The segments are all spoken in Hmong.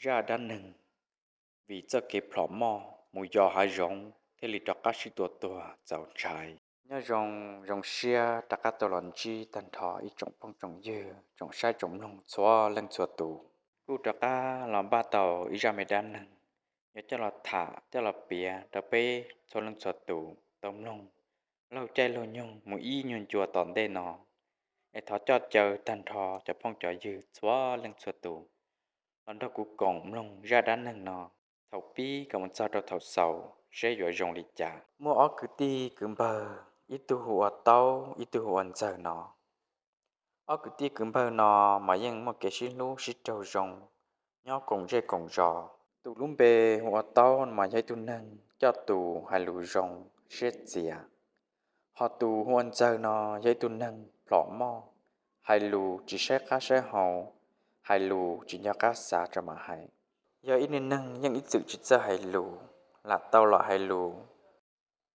zaj dab neeg vim txoj kev plhom moj mus yos hav zoov thiaj li rov qab sib tua tuag txaus ntshai. Nyob zoo, zoo siab rov qab tau los ntsib tag nrho ib tsoom phooj tsoom ywg, tsoom saib tsoom mloog txhua leej txhua tus. Kuj rov qab los npaj tau ib zaj me dab neeg yuav coj los tham coj los piav rau peb txhua leej txhua tus tau mloog laug caij laug nyoog mus ib nyuag ncua tom ntej no. Es thov coj caw tag nrho cov phooj cov ywg txhua leej txhua tus los nrog kuv koom mloog zaj dab neeg no thaum pib kom mus txog rau thaum xaus seb yuav zoo li cas. Muaj ob kwv tij kwv npawg, ib tug hu ua Taub, ib tug hu ua Ntxawg no. Ob kwv tij kwv npawg no mas yeej muaj kev sib hlub sib raug zoo, nyob koom zej koom zos. Tus lub npe hu ua Taub mas yog ib tug neeg coj tus hais lus zoo siab txias, ho tus hu ua Ntxawg no yog ib tug neeg plhom moj, hais lus tsis saib qab saib hau, hais lus tsis nco qab xav rau mam hais. Yog ib niag neeg yeej ib txwm tsis txawj hais lus, lam tau los hais lus,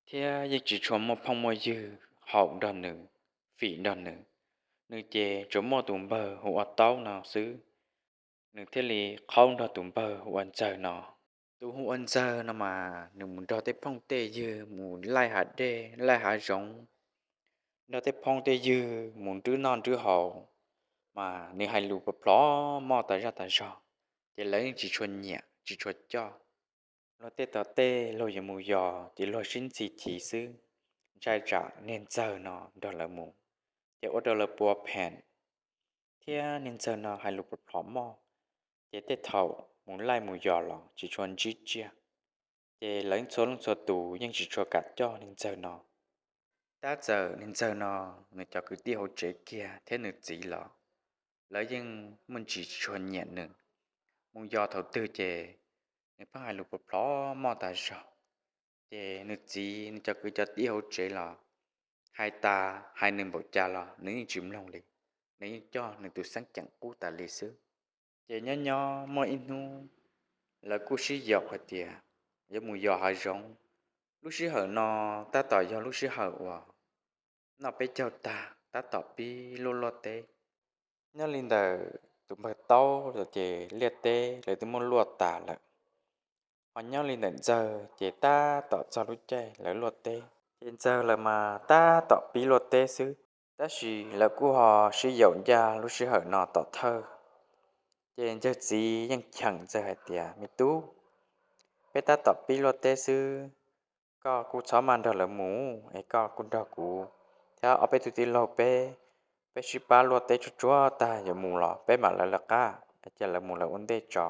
thiab yeej tsis tshua muaj phooj muaj ywg haum nrog nws, fim nrog nws. Nws ces tsuas muaj tus npawg hu ua Taub no xwb, nws thiaj li qhaub nrog tus npawg hu ua Ntxawg no. Tus hu ua Ntxawg no mas nws mus nrog tej phooj tej ywg mus laij hav dej laij hav zoov, nrog tej phooj tej ywg mus nrhiav noj nrhiav haus, mas nws hais lus plhom moj tas zaj tas zog, ces lawv yeej tsis tshua nyiam tsis tshua coj. Luag tej tom tej luag yuav mus yos ces luag sib ntxhi chiv xwb, ntshai tsam niag Ntxawg no nrog lawv mus ces ua rau lawv pua phem, thiab niag Ntxawg no hais lus plhom moj, ces tej thaum mus laij mus yos los tsis tshua ntsib tsiaj, ces lawv txhua leej txhua tus yeej tsis tshua kam coj niag Ntxawg no. Tab txawm niag Ntxawg no nws cov kwv tij hauv tsev kiag thiab nws txiv los, lawv yeej muaj ntsis tsis tshua nyiam nws. Mus yos thaum twg ces nws pheej hais lus plhom moj tas zog, ces nws txiv nws cov kwv cov tij hauv tsev los hais tas hais nws npaum cas los nws yeej tsis mloog li, nws yeej coj nws tus xeeb ceem qub tas li xwb. Ces nyob nyob muaj ib hnub lawv kuj sib yaum hais tias yuav mus yos hav zoov. Lub sij hawm no tab tom yog lub sij hawm uas noj peb caug tag tab tom pib luaj luaj teb. Nyob li ntawm tus npawg Taub ces liaj teb lawv twb muab luaj tas lawm, ho nyob li ntawm Ntxawg ces tab tom txog lub caij lawv luaj teb. Ces Ntxawg lawv mas tab tom pib luaj teb xwb, tab sis lawv kuj ho sib yaum ncaj lub sij hawm no tom thawj. Ces Ntxawg txiv yeej cheem Ntxawg hais tias, Me tub, peb tab tom pib luaj teb xwb, koj kuj txhob maj nrog lawv mus es koj kuj nrog kuv thiab ob peb tug tij laug peb, peb sib pab luaj teb tsuag tsuag tag yuav mus los peb mam lawv lawv qab, cia lawv mus lawv ua ntej tso.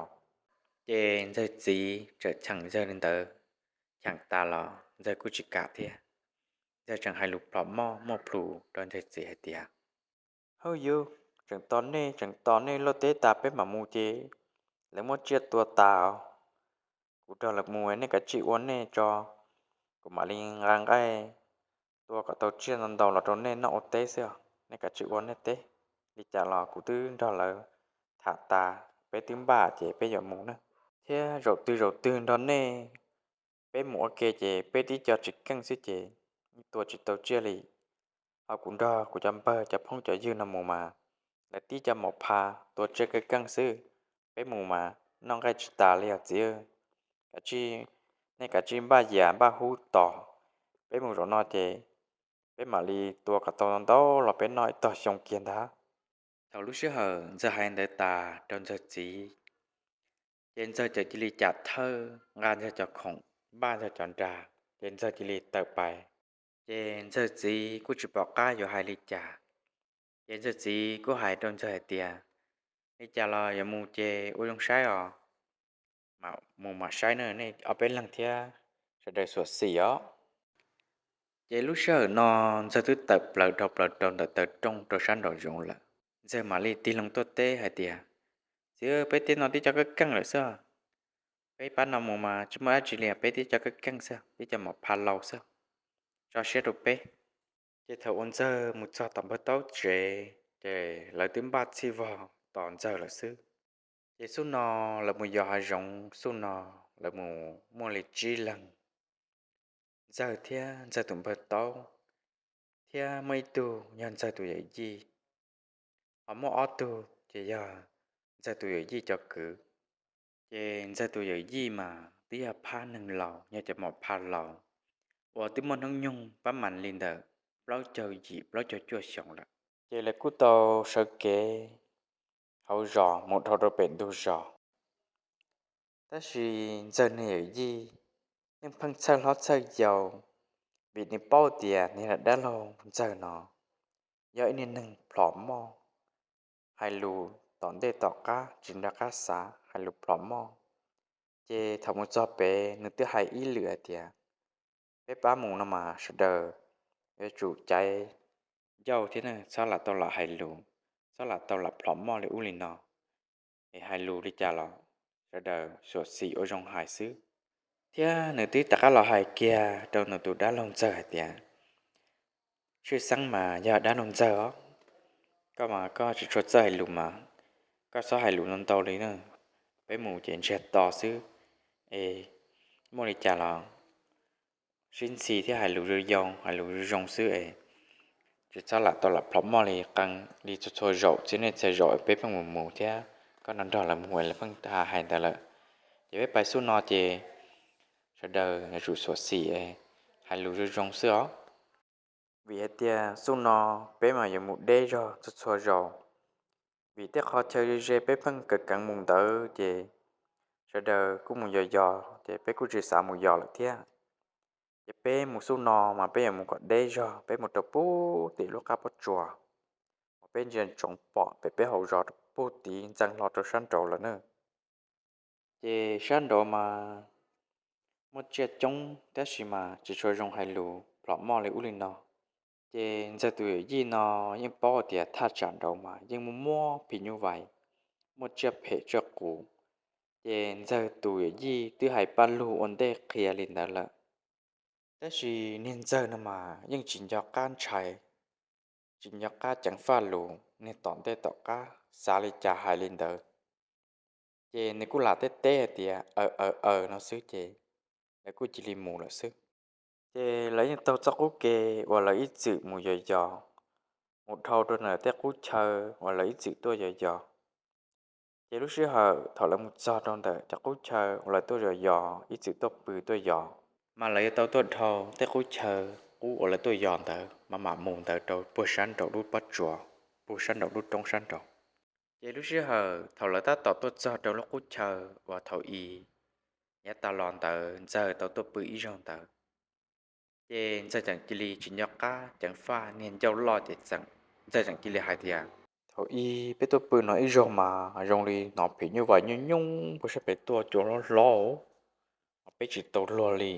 Ces Ntxawg txiv txawm cheem Ntxawg li ntawd, cheem tas los Ntxawg kuj tsis kam thiab. Ntxawg tseem hais lus plhom moj muaj plhus rau Ntxawg txiv hais tias, Hwj yus, tseem tos nej, tseem tos nej luaj teb tas peb mam mus ces lawv muab tsiaj tua tas os. Kuv nrog lawv mus, nej kav tsij ua nej tso, kuv mam li nqa nqaij tua kom tau tsiaj ntau ntau los rau nej noj ua teb xwb os, nej kav tsij ua nej teb. Li cas los kuv twb nrog lawv tham tas, peb twb npaj ces peb yuav mus na. Thiab zaum twg zaum twg nrog nej peb mus ua ke ces peb tib co tsis keej xwb ces tua tsis tau tsiaj li. Ho kuv nrog kuv cov npawg cov phooj cov ywg no mus mas lawv tib co mos pha tua tsiaj keej keej xwb. Peb mus mas noj nqaij tsis tas li os txiv. Kav tsij, nej kav tsij npaj yas npaj hub tos, peb mus zaum no ces peb mam li tua kom tau ntau los peb noj ib tog xyoo kiag ntag. Thaum lub sij hawm Ntxawg hais ntawd tas rau Ntxawg txiv, ces Ntxawg txawm cia li cam thawj nqa Ntxawg cov khoom, npaj Ntxawg cov nra, ces Ntxawg cia li tawm pais. Ces Ntxawg txiv kuj tsis pom qab yuav hais li cas, ces Ntxawg txiv kuj hais rau Ntxawg hais tias, Li cas los yuav mus ces ua zoo saib os, mus mam saib na nej ob peb leeg thiab sawv daws xyuam xim os. Ces lub sij hawm no Ntxawg twb tawm plaws dhau plaws rau ntawm taw rooj rau sab nraum zoov lawm. Ntxawg mam li tig loo tuaj teb hais tias, Txiv, peb teb no tib co keej keej lawm xwb. Peb pab no mus mas tsis muaj dab tsi li, peb tib co keej keej xwb, tib co mos pha lau xwb. Tso siab rau peb. Ces thaum uas Ntxawg mus txog tom npawg Taub tsev, ces lawv twb npaj txhij vog tos Ntxawg lawm xwb. Ces xub no lawv mus yos hav zoov, xub no lawv mus muaj li tsib leeg. Ntxawg thiab Ntxawg tus npawg Taub, thiab muaj ib tug yog Ntxawg tus yawm yij, ho muaj ob tug ces yog Ntxawg tus yawm yij cov kwv. Ces Ntxawg tus yawm yij mas twb yog phab neeg laus, yog cov mos phaj laus uas twb muaj hnub nyoog pab mas li ntawm plaub caug yim plaub caug cuaj xyoos lawm. Ces lawv kuj tau sawv kev hauv zos mus dhau rau pem ntug zos. Tab sis Ntxawg niag yawm yij yeej pheej txhawj hlob txhawj yau, vim nws paub tias niag dab laug Ntxawg no yog ib niag neeg plhom moj, hais lus tom ntej tom qab tsis nco qab xav, hais lus plhom moj. Ces thaum mus txog pem nws twb hais ib lwm hais tias, peb pab mus no mas sawv daws yuav tsum caiv ncauj thiab ne, txhob lam tau lam hais lus, txhob lam tau lam plhom moj li ub li no. Es hais lus li cas los sawv daws xyuam xim ua zoo hais xwb. Thiab nws twb rov qab los hais kiag rau nws tus dab laug Ntxawg hais tias, tshwj xeeb mas yog dab laug Ntxawg os, koj mas koj tsis tshua txawj hais lus mas koj txhob hais lus ntau ntau li na, peb mus ces ntsiag to xwb. Es muaj li cas los sib ntxhi thiab hais lus zoo zoo, hais lus zoo zoo xwb es tsis txhob lam tau lam plhom moj li qee li txhua txhua zaum, txhia niaj txhia zaum peb pheej mus mus thiab koj nrog nrog lawv mus es lawv pheej hais ntawd lawm. Ces peb pais xub no ces sawv daws yuav tsum xyuam xim hais lus zoo zoo xwb os. Vim hais tias xub no peb mas yuav mus deb zog txhua txhua zaus, vim tej qhov chaw ze ze peb pheej kawv keev mus ntawd ces sawv daws kuj mus yos yos ces peb kuj tsis xav mus yos lawm thiab. Ces peb mus xub no mas peb yuav mus kom deb zog, peb mus rau puag tim lub qab pob tsuas uas peb ntsia ntsoov pom pem peb hauv zos rau puag tid ntxeev hlo rau sab nraud lawm na. Ces sab nraud mas muaj tsiaj coob tab sis mas tsis tshua zoo hais lus plhom moj li ub li no. Ces Ntxawg tus yawm yij no yeej paub tias thaj tsam nraud mas yeej muaj muaj phim nyuj vais, muaj tsiaj phem tsiaj qus. Ces Ntxawg tus yawm yij twb hais paj lug ua ntej qhia li ntawd lawm, tab sis niag Ntxawg no mas yeej tsis nco qab ntshai, tsis nco qab ceev faj lus, niag tom ntej tom qab xav li cas hais li ntawd. Ces nws kuj lam teb teb hais tias aws aws aws no xwb ces lawv kuj cia li mus lawm xwb. Ces lawv yeej taug txoj qub ke uas lawv ib txwm mus yos yos, mus dhau rau ntawm tej qub chaw uas lawv ib txwm tuaj yos yos. Ces lub sij hawm thaum lawv mus txog rau ntawm cov qub chaw uas lawv tuaj yos yos ib txwm tuaj pw tuaj yos, mas lawv yuav tau tuaj dhau tej qub chaw qub uas lawv tuaj yos ntawd mas mam mus ntawd rau puag sab nraum lub pob tsuas, puag sab nraum lub roob sab nraud. Ces lub sij hawm thaum lawv tab tom tuaj txog rau lub qub chaw uas thaum i yav tas los ntawd Ntxawg tau tuaj pw ib zaug ntawd, ces Ntxawg tseem cia li tsis nco qab ceev faj, niag ncauj loj ces Ntxawg tseem cia li hais tias, thaum i peb tuaj pw no ib zaug mas zoo li hnov phim nyuj vais nyooj nyooj puag sab pem tuaj cua hlob hlob, peb tsis tau luag li,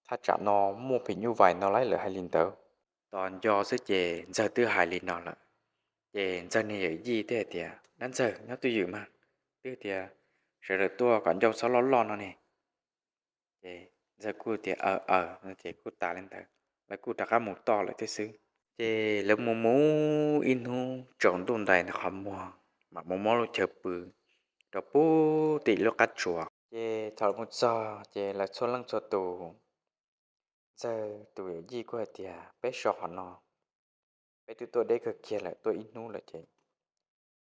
thaj tsam no muaj phim nyuj vais no lawv hais li ntawd. Tos nco xwb ces Ntxawg twb hais li no lawm. Ces Ntxawg niag yawm yij thiaj hais tias, dab Ntxawg nyob twj ywm mas, twb tias sawv daws tuaj kom ncauj txhob loj loj no ne. Ces Ntxawg kuj tias aws aws ces kuj tas li ntawd, lawv kuj rov qab mus toj lawm thiab xwb. Ces lawv mus mus ib hnub tsaus ntuj ntais ntawm qhov muag, mam mus muab lub chaw pw rau puag tim lub qab tsuas. Ces thaum lawv mus txog ces lawv txhua leej txhua tus, Ntxawg tus yawm yij kuj hais tias, peb so qhov no, peb twb tuaj deb kawg kiag lawm, tuaj ib hnub lawm ces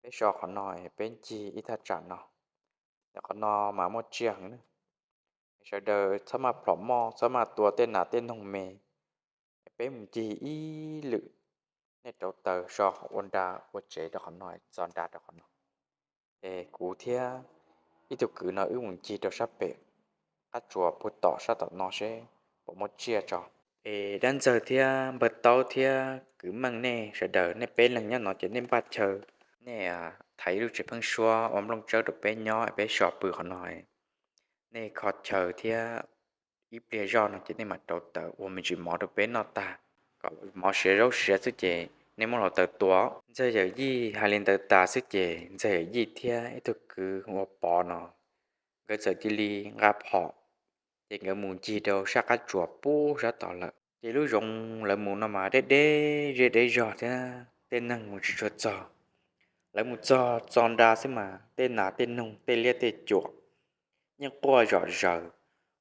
peb so qhov no, peb ncig ib thaj tsam no, ntawm qhov no mas muaj tsiaj heev na. Sawv daws txhob maj plhom moj, txhob maj tua tej nas tej noog me, peb mus ncig ib lwm, nej rauv taws so ua nra ua tsev rau qhov no, txo nra rau qhov no. Es kuv thiab ib tug kwv no wb mus ncig rau sab pem qab tsuas puag tom sab tom no seb puas muaj tsiaj tso. Es dab Ntxawg thiab npawg Taub thiab kwv Meej nej sawv daws nej peb leeg nyob no ces nej npaj chaw, nej thaiv ib lub tsev pheeb suab ua nplooj tsawb rau peb nyob, peb so pw qhov no. Nej kho chaw thiab ib pliag zoj no ces nej mam rauv taws ua me ntsis mov rau peb noj tag, kom mov siav zaub siav xwb ces nej muab hluav taws tua. Ntxawg yawm yij hais li ntawd tas xwb ces Ntxawg yawm yij thiab ib tug kwv hu ua Pov no, nkawd txawm cia li nqa phom, ces nkawd mus ncig rau sab qab tsuas puag sab tod lawm. Ces lub zoov lawv mus no mas deb deb zej deb zog thiab tej neeg mus tsis tshua txog. Lawv mus txog txo nra xwb mas tej nas tej noog tej liab tej cuam yeej quaj zom zaws,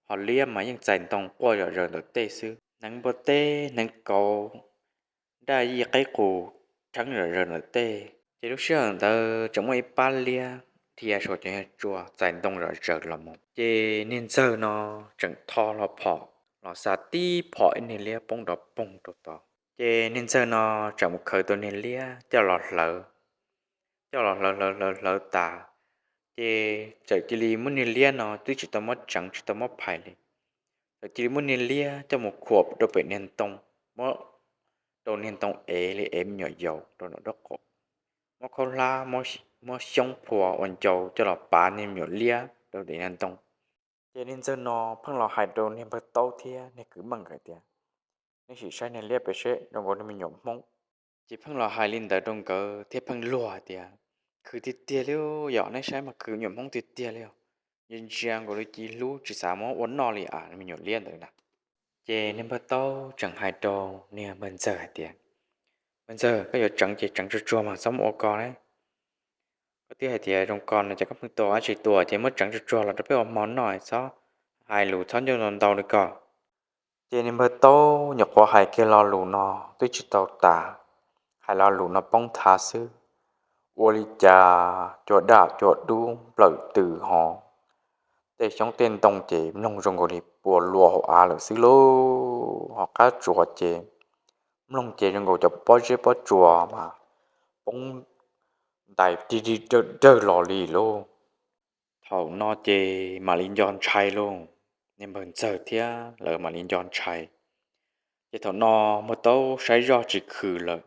ho liab mas yeej txais ntoo quaj zom zaws ntawm tej xwb. Hneev npua teb hneev kauv, nraj yij qaib qus rheeb zom zaws ntawm tej. Ces lub sij hawm ntawd tseem muaj ib pab liab dhia saum cov niag tsua txais ntoo zom zaws los mus. Ces niag ntxawg no tseem tho hlo phom los xa tib phom ib niag liab poob nrov poog rau tod. Ces niag ntxawg no tseem mus khaws tau niag liab coj los hlawv, coj los hlawv hlawv hlawv hlawv tas, ces txawm cia li muab niag liab no twb tsis tau muab tseev tsis tau muab phais li, txawm cia li muab niag liab coj mus khuam rau pem niag ntoo, muab rau niag ntoo ev li ev me nyuam yaus rau nram nraub qaum, muab khaub hlab, muab xyoob phua ua ncau coj los pav niag me nyuam liab rau pem niag ntoo. Ces niag ntxawg no pheej los hais rau niag npawg taub thiab niag kwv meej hais tias, nej sim saib niag liab pem seb zoo nkaus niag me nyuam hmoob. Ces pheej los hais li ntawd rau nkawd thiab pheej luag hais tias, khwv tiag tiag li yom, nej saib mas khwv me nyuam hmoob tiag tiag li os. Ntsia ntsia nkaus li ci hlub tsis xav muab ua noj li as, me nyuam liab ntawd na. Ces niag npawg taub tseem hais rau niag npawg ntxawg hais tias, npawg ntxawg, koj yuav tseev ces tseev tsuag tsuag mas txhob muab ua ko na. Koj twb hais tias zoo ko no ces koj pheej tua, tsis tua ces muab tseev tsuag tsuag los rau peb ua hmo noj, txhob hais lus txhob ncauj ntau li ko. Ces niag npawg taub nyuam qhuav hais kiag lo lus no twb tsis tau tas, hais lo lus no poob nthav xwb, ua li cas cua daj cua dub nplawm tws hov, tej xyoob tej ntoo ces mloog zoo nkaus li puas luas hauv av lawm xwb lauj. Ho qab tsuas ces mloog ces zoo nkaus cov pob zeb pob tsuas mas poob ntais tig dig dawg dawg los li lauj. Thaum no ces mam li nco ntshai lauj, niag npawg ntxawg thiab lawv mam li nco ntshai. Ces thaum no npawg taub saib zoj tsis khwv lawm,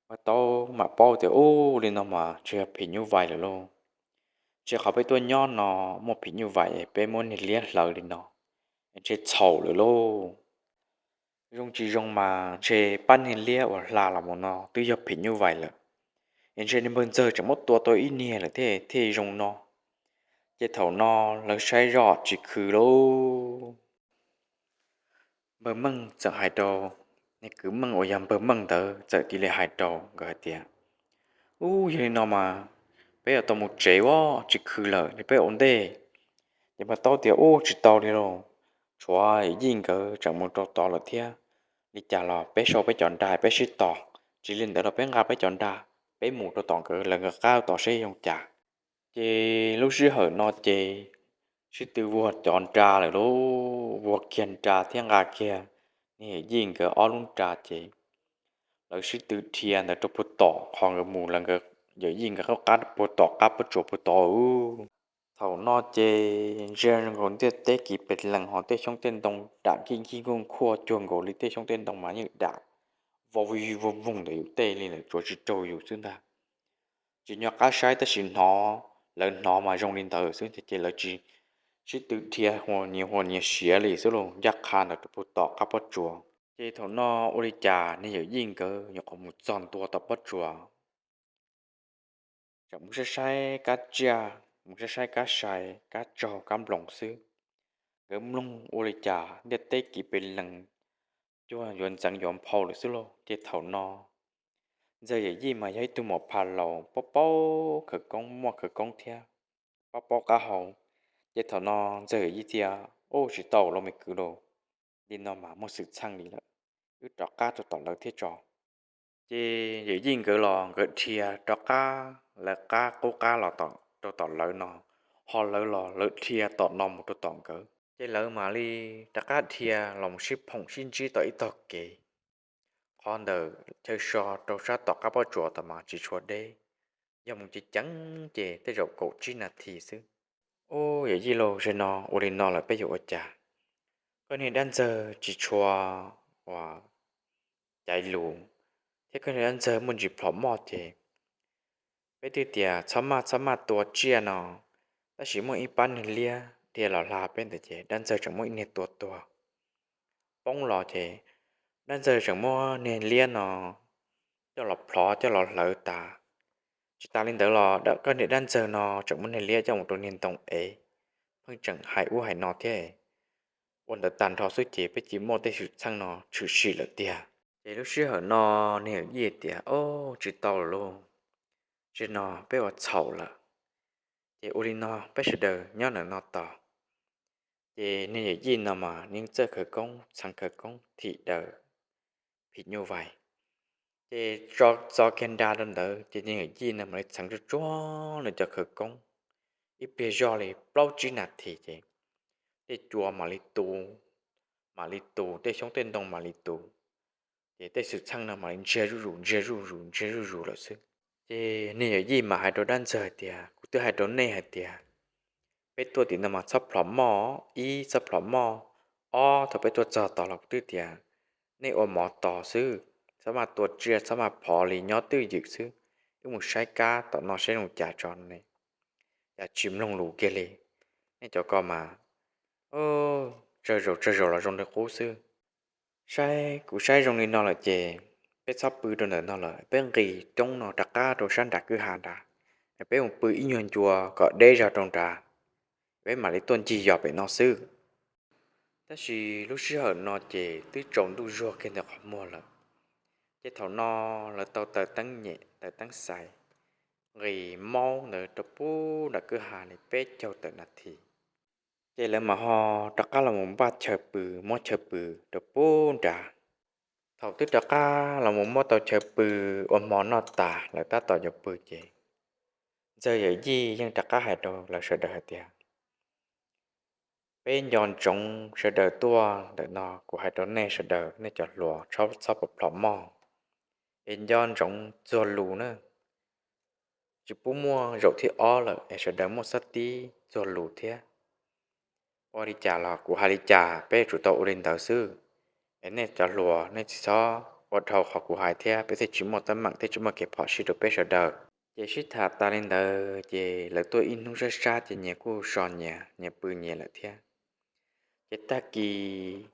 npawg taub mam paub tias ub, li no mas ntshe yog phim nyuj vais lawm lauj. Ntshe qhov peb tuaj nyob no muaj phim nyuj vais es peb muab niag liab hlawv li no, es ntshe txhaum lawm lauj. Zoo tsis zoo mas ntshe pab niag liab uas hla los mus no twb yog phim nyuj vais lawm, es ntshe niag npawg ntxawg tseem muab tua tau ib niag lawm thiaj thiaj zoo no. Ces thaum no lawv saib zoj tsis khwv lauj. Npawg meej txawm hais rau, niag kwv meej uas yog npawg meej ntawd txawm cia li hais rau nkawd hais tias, ub, yog li no mas peb yuav tau mus tsev ua tsis khwv lawm, peb ua ntej. Ces npawg taub tias ub, tsis tau li lauj, tshuav yij nkawd tseem mus rau tod lawm thiab, li cas los peb sau peb cov nra peb sib tos, tsis li ntawd los peb nqa peb cov nra, peb mus rau tom nkawd lawv nkawd qab tom seb zoo cas. Ces lub sij hawm no ces sib tw vuag cov nra lawm lauj, vuag kiag nra thiab nqa kiag niag yawm yij nkawd ob lub nra ces lawv sib tw dhia ntawd rau puag tom qhov nkawd mus lawv nkawd, yawm yij nkawd qab qab puag tom qab pob tsuas puag tod. Thaum no ces ntsia zoo nkaus ntiaj teb kiv pes lees hos tej xyoob tej ntoo dam nkij nkij nkuj nkhuaj cuag nkaus li tej xyoob tej ntoo mas yeej dam vau vau voog ntawm yus tej li lawm, tsuav tsis raug yus xwb ntag. Tsis nco qab saib tab sis hnov, lawv hnov mas zoo li ntawd xwb ces lawv tsis, sib tw dhia hua nyias hua nyias siav li xwb los ncaj qha ntawd rau puag tom qab pob tsuas. Ces thaum no ua li cas niag yawm yij nkawd nyuam qhuav mus txog ntua tom pob tsuas, tseem mus saib saib kab tsiaj, mus saib saib kab sai, kab tsaug kab nploos xwb. Nkawd mloog ua li cas ntiaj teb kiv pes lees cuag yuav ntxeev yuav nphau lawm xwb lauj. Ces thaum no ntxawg yawm yij mas yog ib tug muam phas laus paub paub khawv koob muaj khawv koob thiab paub paub qab hau. Ces thaum no ntxawg yawm yij tias, ub, tsis tau lauj me kwv lauj, li no mas muaj xwm txheej li lawm, wb rov qab rau tom lawv thiab tso. Ces yawm yij nkawd los nkawd dhia rov qab lawv qab qub qab los rau tom lawv no, ho lawv los lawv dhia tom no mus rau tom nkawd. Ces lawv mam li rov qab dhia los mus sib phoom sib ntsib tom ib tog kev. Qhov ntawm chaw so rau sab tom qab pob tsuas tom mas tsis tshua deb, yog mus ceev ceev ces tej zaum kaum tsib nas this xwb. Ub, yawm yij lauj, zaum no ua li no lawm peb yuav ua cas? Koj niag dab ntxawg tsis tshua uas caiv lus, thiab koj niag dab ntxawg muaj ntsis plhom moj ces peb twb tias txhob maj txhob maj tua tsiaj no, tab sis muaj ib pab niag liab dhia los hla peb ntawd ces dab ntxawg tseem muab ib niag tua tuag poob los ces dab ntxawg tseem muab niag liab no coj los plhov coj los hlawv tas. Tsis tas li ntawd los koj niag dab ntxawg no tseem muab niag liab coj mus rau niag ntoo ev, pheej tseem hais ub hais no thiab. Ua ntawd tag nrho xwb ces peb cia muaj tej xwm txheej no tshwm sim lawm tiag. Ces lub sij hawm no niag yawm yij tias, ub, tsis tau lawm lauj, zaum no peb ua txhaum lawm. Ces ua li no peb sawv daws nyob ntawm no tos. Ces niag yawm yij no mas yeej txawj khawv koob, txheev khawv koob thim daws phim nyuj vais. Ces tso txo kiag nra rau ntawd ces niag yawm yij no mam li txheev tsuag tsuag nws cov khawv koob, ib pliag zoj li plaub tsib nas this ces tej cua mam li tu, mam li tu, tej xyoob tej ntoo mam li tu, ces tej xwm txheej no mam li ntsiag zuj zus ntsiag zuj zus ntsiag zuj zus lawm xwb. Ces niag yawm yij mas hais rau dab ntxawg hais tias, kuv twb hais rau nej hais tias peb tuaj tim no mas txhob plhom moj, ib txhob plhom moj, ob thaum peb tuaj txog tod los kuv twb tias nej ua mov tos xwb, txhob maj tua tsiaj txhob maj plhov li, nyob twj ywm xwb, wb mus saib kab tom no saib zoo cas tso ne, cas tsis mloog lus kiag li. Nej cov ko mas tsawg zaus tsawg zaus los zoo li qub xwb. Saib kuv saib zoo li no lawm ces peb txhob pw rau ntawm no lawm, peb nqis roob no rov qab rau sab nram kwj ha nrad, peb mus pw ib nyuag ncua kom deb zog rau nrad, peb mam li tuaj ncig yos pem no xwb. Tab sis lub sij hawm no ces twb tsaus ntuj zuag kiag ntawm qhov muag lawm, ces thaum no lawv tau taws teeb nyem taws teeb xais nqis maub ntawd rau pub nram kwj ha li peb caug tawm nas this, ces lawv mam ho rov qab los mus npaj chaw pw, muab chaw pw rau pub nrad. Thaum twb rov qab los mus muab tau chaw pw ua hmo noj tas lawv tab tom yuav pw ces ntxawg yawm yij yeej rov qab hais rau lawv sawv daws hais tias, peb nco ntsoov sawv daws tuaj ntawm no, kuv hais rau nej sawv daws, nej cov hluas txhob plhom moj, es nco ntsoov txuag lus na, tsis pub muaj zaum thib ob lawm es sawv daws muaj xab tib txuag lus thiab. Ua li cas los kuv hais li cas peb yuav tsum tau ua li ntawd xwb, es nej cov hluas nej tsis txhob ua dhau qhov kuv hais thiab peb thiaj tsis muaj teeb meem thiaj tsis muaj kev phom sij rau peb sawv daws. Ces sib tham tas li ntawd ces lawv tuaj ib hnub sab sab ces nyias kuj so nyias, nyias pw nyias lawm thiab. Ces tag kis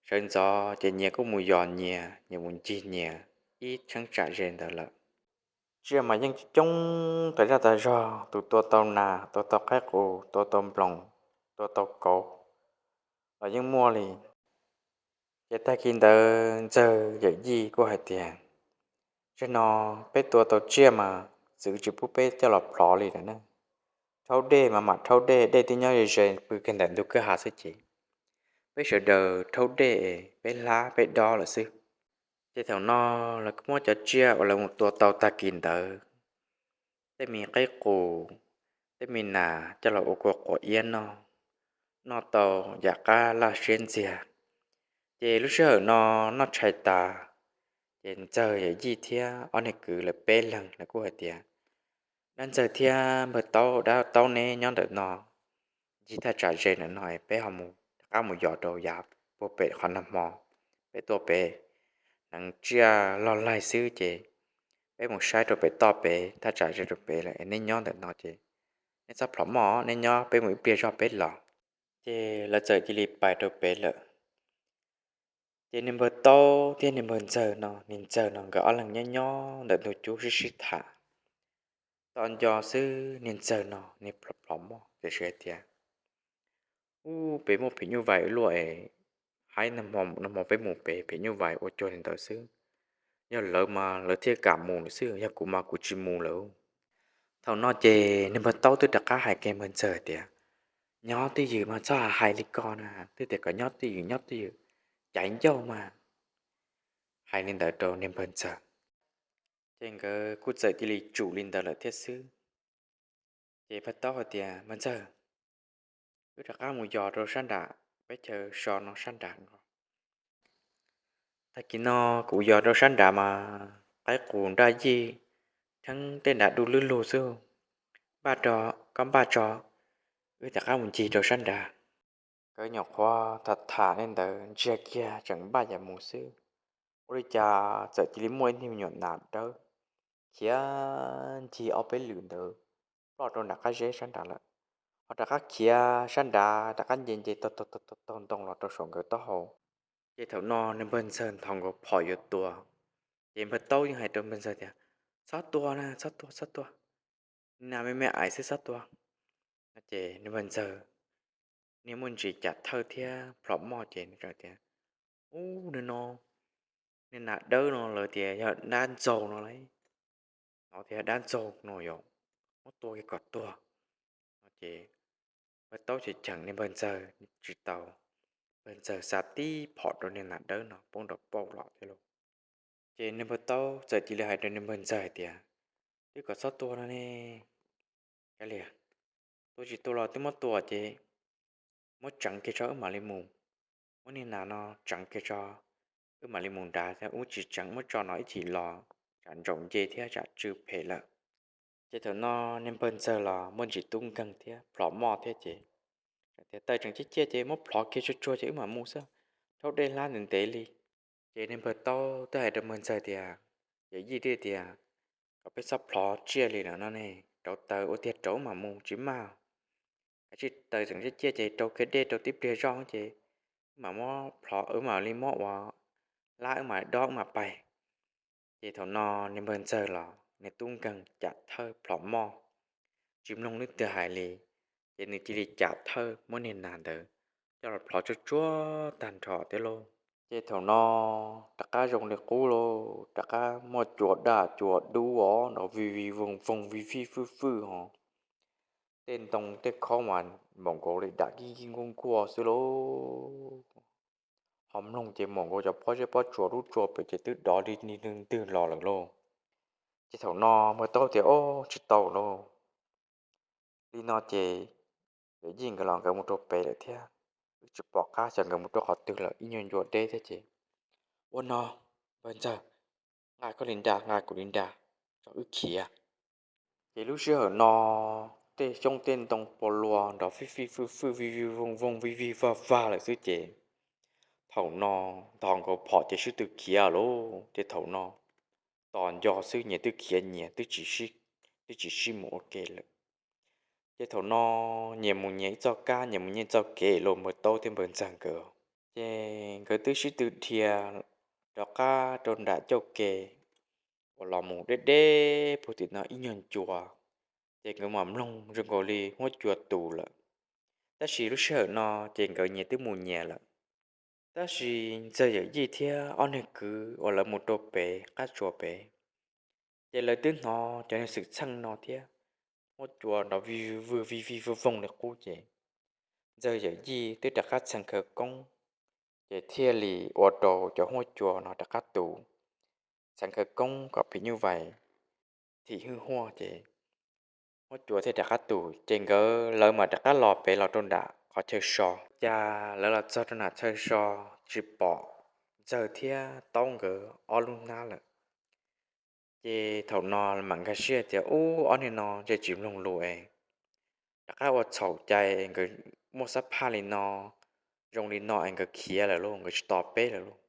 sawv ntxov ces nyias kuj mus yos nyias, nyias mus ncig nyias ib cheeb tsam ze ntawd lawm. Tsiaj mas yeej coob tas zaj tas zog, tus tua tau nas, tua tau qaib qus, tua tau nploos, tua tau kauv los yeej muaj li. Ces tag kis ntawd ntxawg yawm yij kuj hais tias, zaum no peb tua tau tsiaj mas txwv tsis pub peb coj los plhov li lawm na. Rhaub dej mas mam rhaub dej, dej twb nyob ze ze pw kiag ntawm ntug kwj ha xwb ces peb sawv daws rhaub dej es peb hlab peb dob lawm xwb. Ces thaum no lawv muab cov tsiaj uas lawv mus tua tau tag kis ntawd, tej me qaib qus, tej me nas coj los ua kua quav iab noj, noj tau yam qab laj siab ntxiag. Ces lub sij hawm no noj tshais tas, ces ntxawg yawm yij thiab ob niag kwv lawv peb leeg lawv kuj hais tias, dab ntxawg thiab npawg taub, dab taub neb nyob ntawm no ncig thaj tsam ze ntawm no es peb ho mus rov qab mus yos rau yav puag pem qhov nag hmo, peb tuaj pem hneev tsiaj loj laig xwb ces peb mus saib rau pem toj pem thaj tsam ze rau pem lawm es neb nyob ntawm no ces neb txhob plhom moj, neb nyob peb mus ib pliag zog peb los. Ces lawv txawm cia li pais rau pem lawm. Ces niag npawg taub thiab niag npawg ntxawg no, niag ntxawg no nkawd ob leeg nyob nyob ntawm ntug cub sib sib tham. Tos nco xwb niag ntxawg no niag plhom plhom moj tiam sis hais tias, ub, pem muaj phim nyuj vais luaj es haib, nag hmo peb mus pem phim nyuj vais ua cuag li ntawd xwb. Yog lawv mas lawv thiaj kam mus lawm xwb, yog kuv mas kuv tsis mus lawm. Thaum no ces niag npawg taub twb rov qab hais kiag npawg ntxawg tias, nyob twj ywm mas txhob hais li ko na, twb tias kom nyob twj ywm nyob twj ywm, caiv ncauj mas. Hais li ntawd rau niag npawg ntxawg, ces nkawd kuj txawm cia li tsum li ntawd lawm thiab xwb. Ces npawg taub hais tias, npawg ntxawg, wb rov qab mus yos rau sab nram peb chaw so no sab nram nkaus. Tag kis no kuv yos rau sab nrad mas qaib qus nraj yij theeb tej nrad du lwb lug xwb. Npaj tso, koj npaj tso, wb rov qab mus ncig rau sab nrad. Nkawd nyuam qhuav tham tham li ntawd ntsiag kiag tseem npaj yuav mus xwb, ua li cas txawm cia li muaj ib niag me nyuam nas dawb khiav ncig ob peb lwm ntawd ploj rau nram qab zeb sab nrad lawm, ho rov qab khiav sab nrad rov qab nce nce taug taug taug ntoo los rau saum nkawd taub hau. Ces thaum no niag npawg ntxawg nthos nkaus phom yuav tua, ces npawg taub yeej hais rau npawg ntxawg tias, txhob tua na, txhob tua, txhob tua, nas me me ais xwb, txhob tua. Ces niag npawg ntxawg niag muaj ntsis cam thawj thiab plhom moj ces tias, ub, niag no, niag nas dawb no lawv tias yog dab ntxaug no lauj, no tias yog dab ntxaug no yog muab tua kiag kom tuag. No ces npawg taub cheem cheem niag npawg ntxawg tsis tau, npawg ntxawg xa tib phom rau niag nas dawb no poob nrov pauj los thiab lauj. Ces niag npawg taub txawm cia li hais rau niag npawg ntxawg hais tias, twb kom txhob tua no ne, kav liam, tua tsis tua los twb muab tua ces muab tseev kiag tso wb mam li mus, muab niag nas no tseev kiag tso wb mam li mus nrad thiab, wb tsis tseev muab tso no ib chim los tsam ntsaum nce thiab tsam tsw phem lawm. Ces thaum no niag npawg ntxawg los muaj ntsis tub nkeeg thiab plhom moj thiab ces tias taws tseem ciaj ciaj ces muab plhov kiag tsuag tsuag ces wb mam mus xwb, rhaub dej hlab ntev ntev li. Ces niag npawg taub twb hais rau npawg ntxawg tias, yawm yij twb tias kom peb txhob plhov tsiaj li no ne, rauv taws ua tiag rauv wb mam mus tsis maj, kav tsij taws tseem ciaj ciaj ces rau kiag dej rau tib pliag zoj ces wb mam muab plhov, wb mam li muab ua hlab wb mam dob wb mam pais. Ces thaum no niag npawg ntxawg los niag tub nkeeg cam thawj plhom moj, tsis mloog leej twg hais li, ces nws cia li cam thawj muab niag nas ntawd coj los plhov tsuag tsuag tag nrho thiab lauj. Ces thaum no rov qab zoo li qub lauj, rov qab muaj cua daj cua dub os nrov vij vij voog voog vij vij fwj fwj hos, tej ntoo tej khob mas npaum nkaus li dam kij kij nkuaj nkuaj xwb lauj. Ho mloog ces npaum nkaus cov pob zeb pob tsuas lub tsua pem ces twb dov li ntwg los lawm lauj. Ces thaum no npawg taub tias, ob, tsis tau lauj, li no ces yawm yij nkawd los nkawd mus rau pem lawm thiab, wb tsis pom qab xyov nkawd mus rau qhov twg lawm, ib nyuag ncua deb thiab ces, ua no, npawg ntxawg, nqa koj li nra nqa kuv li nra, tso wb khiav. Ces lub sij hawm no tej xyoob tej ntoo pua luas nrov fij fij fwj fwj vij vij voog voog vij vij vag vag lawm xwb ces thaum no nthos nkaus phom ces sib tw khiav lauj. Ces thaum no tos nco xwb, nyias twb khiav nyias, twb tsis sib mus ua ke lawm. Ces thaum no nyias mus nyias ib txoj kab, nyias mus nyias ib txoj kev lauj, npawg taub thiab npawg ntxawg nkawd. Ces nkawd twb sib tw dhia rov qab rau nram ncauj ke uas los mus deb deb puag tim no ib nyuag ncua, ces nkawd mam mloog zoo nkaus li huab cua tus lawm. Tab sis lub sij hawm no ces nkawd nyias twb mus nyias lawm. Tab sis ntxawg yawm yij thiab ob niag kwv uas lawv mus rau pem qab tsuas pem, ces lawv twb hnov cov niag xwm txheej no thiab, huab cua nrov vij vwg vij vij voog voog li qub ces ntxawg yawm yij twb rov qab txheev khawv koob, ces thiaj li ua rau cov huab cua no rov qab tus, txheev khawv koob kom phim nyuj vais thim hwj huaj ces huab cua thiaj rov qab tus. Ces nkawd lawv mam rov qab los pem los rau nram qhov chaw so. Cas lawv los txog rau nram chaw so tsis pom ntxawg thiab taub nkawd ob lub hnab lawm. Ces thaum no mam nkag siab tias, ub, ob niag no ntshe tsis mloog lus es rov qab ua txhaum cai, nkawd muaj xab phaj li no, zoo li no es nkawd khiav lawm lauj, nkawd tsis tos peb lawm lauj.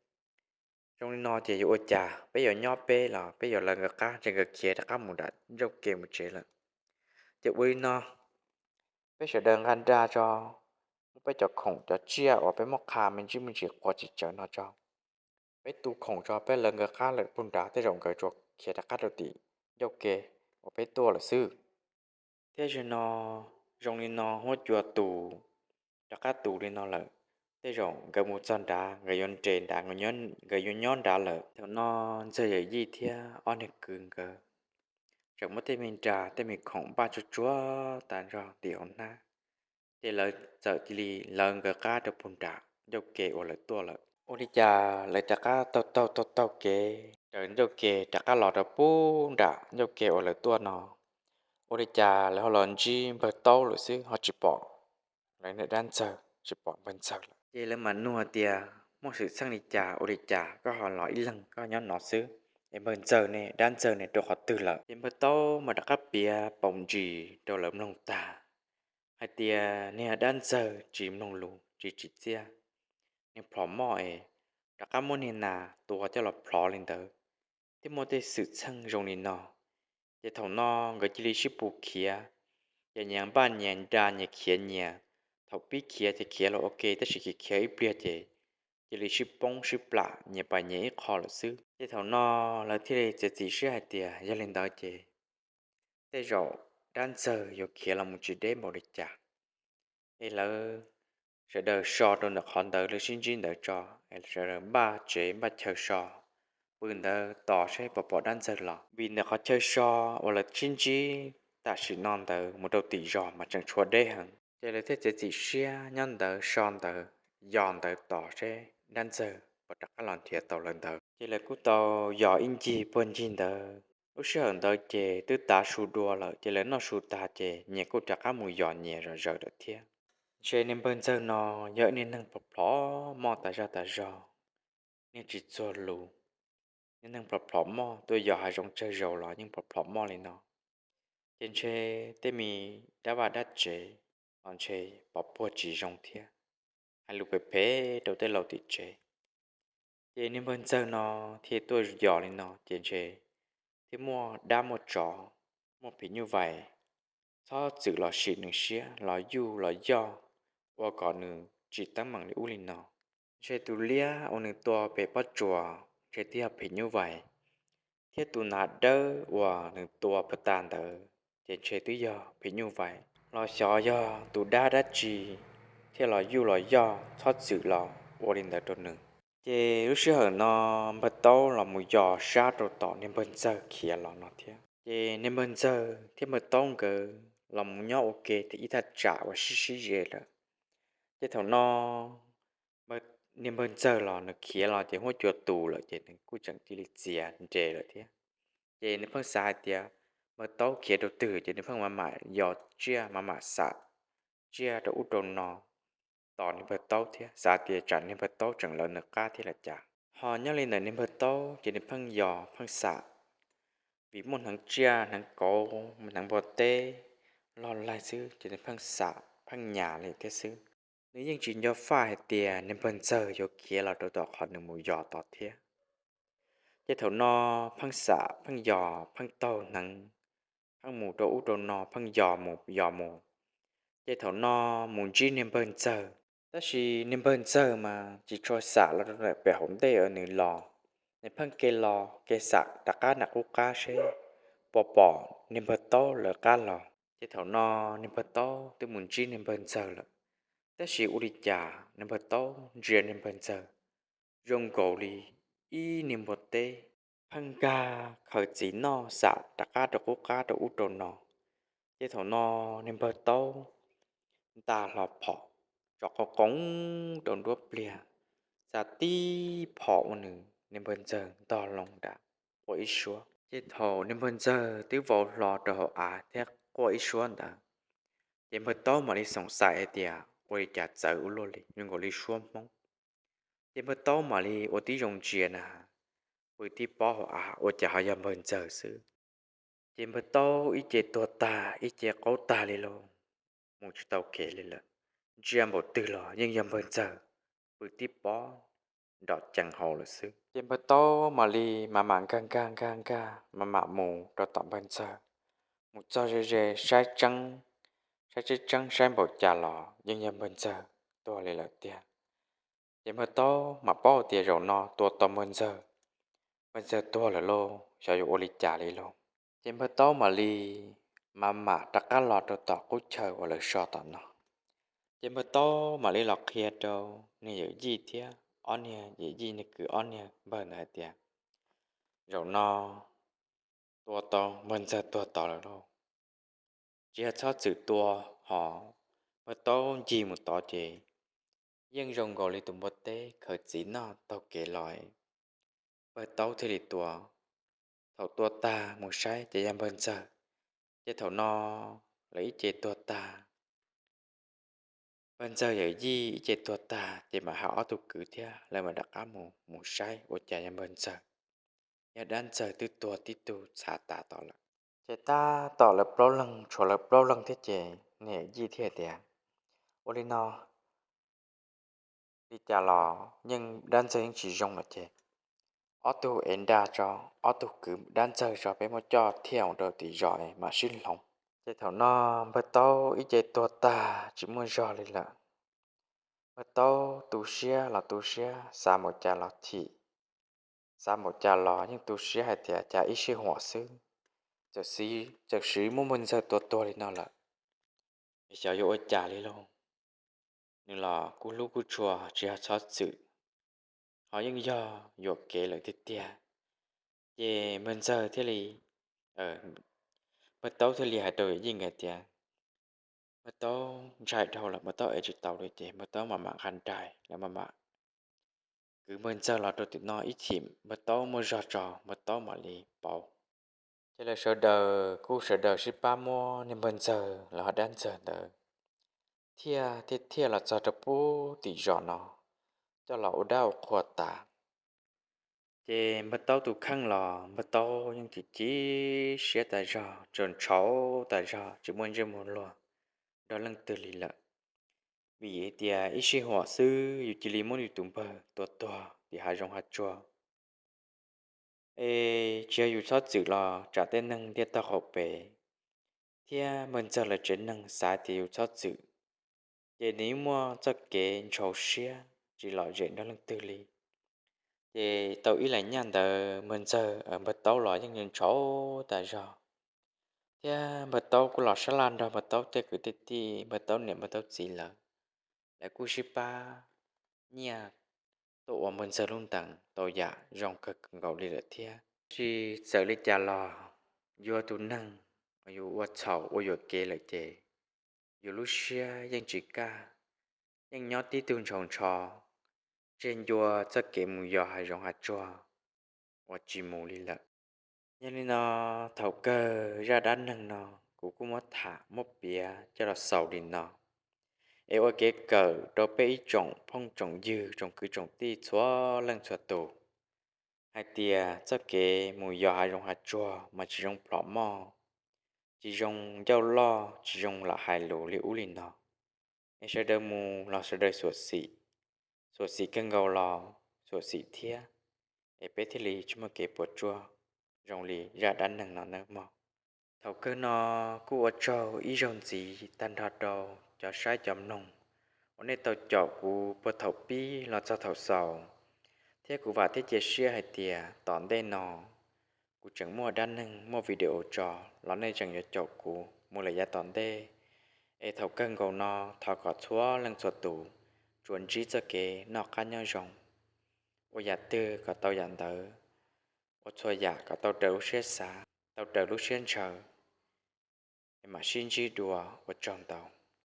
Zoo li no ces yuav ua cas, peb yuav nyob peb los peb yuav lawv nkawd qab, ntshe nkawd khiav rov qab mus nram ncauj ke mus tsev lawm. Ces ua li no, peb sawv daws nqa nra tso, muab peb cov khoom cov tsiaj uas peb muab qha me ntsis me ntsis quas tsis tsawv no tso, peb tu khoom tso, peb lawv nkawd qab lawm puag nrad, tej zaum nkawd tsuas khiav rov qab rau tim ncauj ke uas peb tuaj lawm xwb. Thiab zaum no, zoo li no huab cua tus rov qab tus li no lawm, tej zaum nkawd mus txog nrad nkawd yuav nres nrad, nkawd yuav nyob nrad lawm. Thaum no ntxawg yawm yij thiab ob niag kwv nkawd tseem muab tej me nra tej me khoom npaj tsuag tsuag tas nrog tim hauv hnab, ces lawv txawm cia li lawv nkawd qab rau puag nram ncauj ke uas lawv tuaj lawm. Ua li cas lawv rov qab taug taug taug taug kev raws ncauj ke rov qab los rau puag nram ncauj ke uas lawv tuaj no, ua li cas lawv ho los ntsib npawg taub lawm xwb ho tsis pom lawv niam dab ntxawg, tsis pom npawg ntxawg lawm. Ces lawv mam nug tias, muaj xwm txheej li cas ua li cas koj ho los ib leeg koj nyob no xwb, es npawg ntxawg ne, dab ntxawg ne rau qhov twg lawm? Ces npawg taub mas rov qab piav paus ntsis rau lawv mloog tag hais tias niag dab ntxawg tsis mloog lus tsis tsim txiaj, niag plhom moj es rov qab muab niag nas tua coj los plhov li ntawd, thiab muaj tej xwm txheej zoo li no. Ces thaum no nkawd cia li sib pus khiav, ces nyias npaj nyias nra nyias khiav nyias. Thaum pib khiav ces khiav los ua ke, tab sis khiav khiav ib pliag ces cia li sib poob sib plam nyias pais nyias ib qho lawm xwb. Ces thaum no lawv thiaj li txiav txim siab hais tias yog li ntawd ces tej zaum dab ntxawg yuav khiav los mus tsis deb npaum li cas, es lawv sawv daws so rau ntawm qhov ntawd lawv sib ntsib ntawd tso, es sawv daws npaj tsev npaj chaw so pw ntawd tos seb puas pom dab ntxawg los. Vim ntawm qhov chaw so uas lawv sib ntsib tam sim no ntawd mus rau tim zos mas tseem tshuav deb heev, ces lawv thiaj txiav txim siab nyob ntawd so ntawd, yos ntawd tos seb dab ntxawg puas rov qab los nrhiav tau lawv ntawd. Ces lawv kuj tau yos ib ncig puag ncig ntawd Lub sij hawm ntawd ces twb tav su dua lawm, ces lawv noj su tag ces nyias kuj rov qab mus yos nyias zom zaws lawm thiab. Ntshe niag npawg ntxawg no yog ib niag neeg plhov plhov moj tas zaj tas zog, niag tsis txuag lus, niag neeg plhov plhov moj, tuaj yos hav zoov tsawg zaus los yeej plhov plhov moj li no. Ces ntshe tej me dab vaj dab tsev los ntshe pov puag tsis zoo thiab, hais lus phem phem rau tej laus tim tsev. Ces niag npawg ntxawg no thiaj tuaj yos li no ces ntshe thiaj muaj dab muaj tsov, muaj phim nyuj vais txhob txwm los sim nws siab, los yuj los yoj, ua kom nws tsis teeb meem li ub li no. Ntshe tus liab uas nws tua pem pob tsuas ntshe twb yog phim nyuj vais, thiab tus nas dawb uas nws tua puag ta ntawd ces ntshe twb yog phim nyuj vais, los xyov yog tus dab dab tsi thiaj los yuj los yoj txhob txwm los ua li ntawd rau nws. Ces lub sij hawm no npawg taub los mus yos sab rau tom niag npawg ntxawg khiav los no thiab. Ces niag npawg ntxawg thiab npawg taub nkawd los mus nyob ua ke ib thaj tsam uas sib sib ze lawm. Ces thaum no niag npawg ntxawg los nws khiav los ces huab cua tus lawm ces nws kuj tseem cia li txias nres lawm thiab. Ces nws pheej xav hais tias npawg taub khiav rau twg ces nws pheej mam mam yos tsiaj mam mam xam tsiaj rau ub rau no tos niag npawg taub thiab, xav tias tsam niag npawg taub tseem lawv nws qab thiab los cas. Ho nyob li ntawm niag npawg taub ces nws pheej yos pheej xam, vim muaj hneev tsiaj hneev kauv hneev npua teb loj laig xwb ces nws pheej xam pheej nyas li thiab xwb. Nws yeej tsis nco faj hais tias niag npawg ntxawg yuav khiav los rau tom qhov nws mus yos tod thiab. Ces thaum no pheej xam pheej yos pheej taug hneev, pheej mus rau ub rau no pheej yos mus yos mus. Ces thaum no mus ntsib niag npawg ntxawg, tab sis niag npawg ntxawg mas tsis tshua xam los rau pem hauv ntej uas nws los, nws pheej ke los ke xam rov qab nram qub qab seb puas pom niag npawg taub lawv qab los. Ces thaum no niag npawg taub twb mus ntsib niag npawg ntxawg lawm, tab sis ua li cas niag npawg taub ntsia niag npawg ntxawg zoo nkaus li ib niag npua teb pheej nkag khaws txiv noj xam rov qab rau qub qab rau ub rau no. Ces thaum no niag npawg taub nta hlo phom tsom qoo qoo rau nruab pliag, xa tib phom ua nws niag npawg ntxawg ntog loo nram quaj ib suab. Ces thaum niag npawg ntxawg twb vau hlo rau hauv av thiab quaj ib suab ntawd, ces npawg taub mam li xoom xaim hais tias ua li cas txawv ua luaj li zoo nkaus li suab hmoob. Ces npawg taub mam li ua tib zoo ntsia na, pw tib pob hauv av ua cas ho yog npawg ntxawg xwb. Ces npawg taub ib ce tuag tag ib ce qaub tag li lauj, mus tsis tau kev li lawm. Ntsia npaum twg los yeej yog npawg ntxawg pw tib pob nrom cees hauv lawm xwb. Ces npawg taub mam li mam mam nkag nkag nkag nkag mam mam mus rau tom npawg ntxawg, mus txog ze ze saib tseeb, saib tseeb tseeb saib npaum cas los yeej yog npawg ntxawg tuag li lawm tiag. Ces npawg taub mam paub tias zaum no tua tau npawg ntxawg, npawg ntxawg tuag lawm lauj, xyov yuav ua li cas li lauj. Ces npawg taub mam li mam mam rov qab los rau tom qub chaw uas lawv so tom no. Ces npawg taub mam li los qhia rau niag yawm yij thiab ob niag yawm yij niag kwv ob niag npawg ntawd hais tias, zaum no tua tau npawg ntxawg tuag tod lawm lauj, tsis yog txhob txwm tua, ho npawg taub ncig mus tod ces yeej zoo nkaus li tus npua teb khaws txiv noj taug kev los, npawg taub thiaj li tua. Thaum tua tag mus saib ces yog npawg ntxawg. Ces thaum no lawv ib ce tuag tag, npawg ntxawg yawm yij ib ce tuag tag ces mam hais ob tug kwv thiab lawv mam rov qab mus mus saib ua cas yog npawg ntxawg, yog dab ntxawg twb tuag tib tug txhav tas tod lawm. Ces tab tom lawv plaub leeg tshuav lawv plaub leeg thiab ces niag yawm yij thiaj tias, ua li no, li cas los yeej dab ntxawg yeej tsis zoo lawm ces ob tug ev nra tso, ob tug kwv dab ntxawg tso, peb muab coj thiaj mus rau tim zos mam sib hloov. Ces thaum no npawg taub ib ce tuag tag tsis muaj zog li lawm. Npawg taub tu siab los tu siab, xav npaum cas los chim, xav npaum cas los yeej tu siab hais tias cas ib sij huam xwb, txawm siv muab npawg ntxawg tua tuag li no lawm, xyov yuav ua cas li lauj. Nws los kuj hlub kuj tshua tsis yog txhob txwm, ho yeej yog yuam kev lawm tiag tiag. Ces npawg ntxawg thiaj li, npawg taub thiaj li hais rau yawm yij nkawd tias, npawg taub ntshai dhau lawm, npawg taub ev tsis tau li ces npawg taub mam mam nqa nrais lawv mam mam kwv npawg ntxawg los rau tim no ib chim npawg taub muaj zog tso npawg taub mam li pauv. Ces lawv sawv daws kuj sawv daws sib pab muab niag npawg ntxawg los ho dab ntxawg ntawd thiaj thiaj thiaj los txog rau pub tim zos no, coj los ua dab ua qhua tas. Ces npawg Taub tus kheej los npawg Taub yeej chim chim siab tas zog, tsaus ntshauv tas zog, tsis muaj ntsej muag luag nrog leej twg li lawm. Vim tias ib sij huam xwb yus cia li muab yus tus npawg tua tuag tim hav zoov hav tsuag. Es tsis yog yus txhob txwm los tsam tej neeg ntiaj teb qaum pem thiab npawg ntxawg lawv tsev neeg xav tias yus txhob txwm, ces nws yeej muaj txoj kev ntshau siab tsis lom zem nrog leej twg li. Ces tau ib las nyaj ntawd npawg ntxawg, npawg Taub los yeej ntshauv tas zog, thiab npawg Taub kuj los sab laj nrog npawg Taub tej kwv tej tij, npawg Taub niam npawg Taub txiv lawv, lawv kuj sib pab nyiaj tuaj ua npawg ntxawg lub ntees tau yam zoo kawg nkaus li lawm thiab. Tab sis txawm li cas los yus tus neeg uas yus ua txhaum ua yuam kev lawm ces yus lub siab yeej tsis kaj, yeej nyob tib tug ntshau ntsho, tseg ncua txoj kev mus yos hav zoov hav tsuag uas tsis mus li lawm. Yog li no, thaum kawg zaj dab neeg no kuv kuj muab tham muab piav coj los xaus li no, es ua kev kawm rau peb ib tsoom phooj tsoom ywg tsoom kwv tsoom tij txhua leej txhua tus hais tias txoj kev mus yos hav zoov hav tsuag mas tsis zoo plhom moj, tsis zoo ncauj loj, tsis zoo lam hais lus li ub li no. Es sawv daws mus los sawv daws xyuam xim, xyuam xim kawg nkaus los xyuam xim thiab, es peb thiaj li tsis muaj kev puas tsuaj zoo li zaj dab neeg no nawb mog. Thaum kawg no kuj ua tsaug ib zaug ntxiv tag nrho rau cov saib cov mloog uas nej tau caum kuv puag thaum pib los txog thaum xaus, thiab kuv vam thiab cia siab hais tias tom ntej no kuv tseem muaj dab neeg muaj video tso los nej tseem yuav caum kuv mus lawm yav tom ntej. Es thaum kawg nkaus no thov kom txhua leej txhua tus tsuas ntsib txoj kev noj qab nyob zoo, ua yam twg kom tau yam ntawd, ua txhua yam kom tau raws lub siab xav, tau raws lub siab ntshaw, es mam sib ntsib dua, ua tsaug ntau.